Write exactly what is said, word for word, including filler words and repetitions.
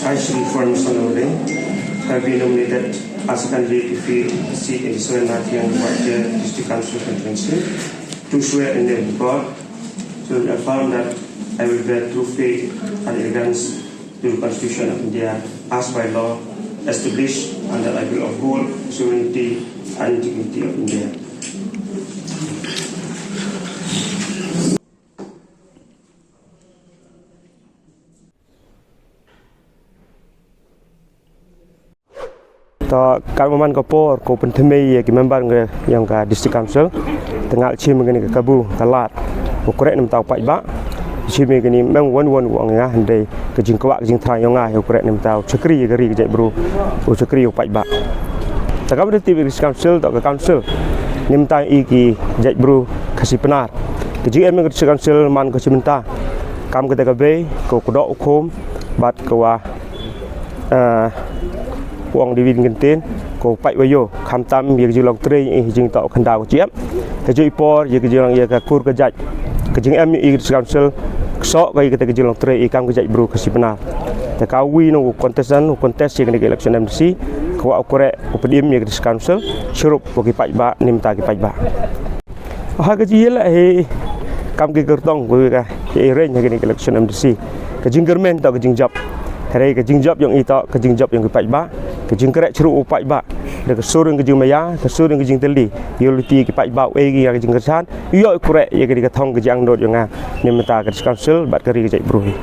I, Shri Formation Longding, have been nominated as a candidate to fill the seat in the Seven Natiang Wajir District Council constituency, to swear in the name of God, to affirm that I will bear true faith and allegiance to the Constitution of India as by law established, and that I will uphold the sovereignty and integrity of India. To, ka man ka por ko pynthymmai ïa ki member nga ïong ka District Council. Te nga la shim ïa kane ka kabu ka lad u kren na bynta u paidbah. Shim ïa kane, mem wan wan u ong ïa nga, hynrei ka jingkwah ka jingthrang ïong nga ïa u kren na bynta u shakri ïa ka ri ka jaitbru, u shakri u paidbah. Te kam da tip ïa ka District Council, to ka council na bynta ïa ki jaitbru Khasi Pnar. Ka jingem ïa ka District Council man ka shi bynta, kam kata ka bei, ko kdoh u khum bad ka wa, eh, u ong David Ngintien, ko paid wa ïoh, khamtam ïa ka jinglong trei, ïa ka jingtoh khyndaw ka jingem. Ka jingpor ïa ka jinglong ïa ka kur ka jait. Ka jingem ïa ka District Council, ksoh ka ïa kata ka jinglong trei ïa kam ka jaitbru Khasi Pnar. Te ka wi na u contestant, u contest ïa kane ka election M D C, ka wa u kren u pynim ïa ka District Council shurup wa ki paidbah, na bynta ki paidbah. Ha ka jingïaleh hi kam ki kyrtong ko ka, ka ïa reng ha kane ka election M D C. Ka jingkyrmen to ka jingjop. Hynrei ka jingjop ïong i to ka jingjop ïong ki paidbah. Ka jingkren shurup u paidbah da ka sur ïong ka jingmaïa, ka sur ïong ka jingtylli. Ïa lynti ki paidbah, u ei ki ïa ka jingkyrshan, ïoh u kren ïa kane ka thong ka jingangnud ïong nga na bynta ka District Council bad ka ri ka jaitbru hi.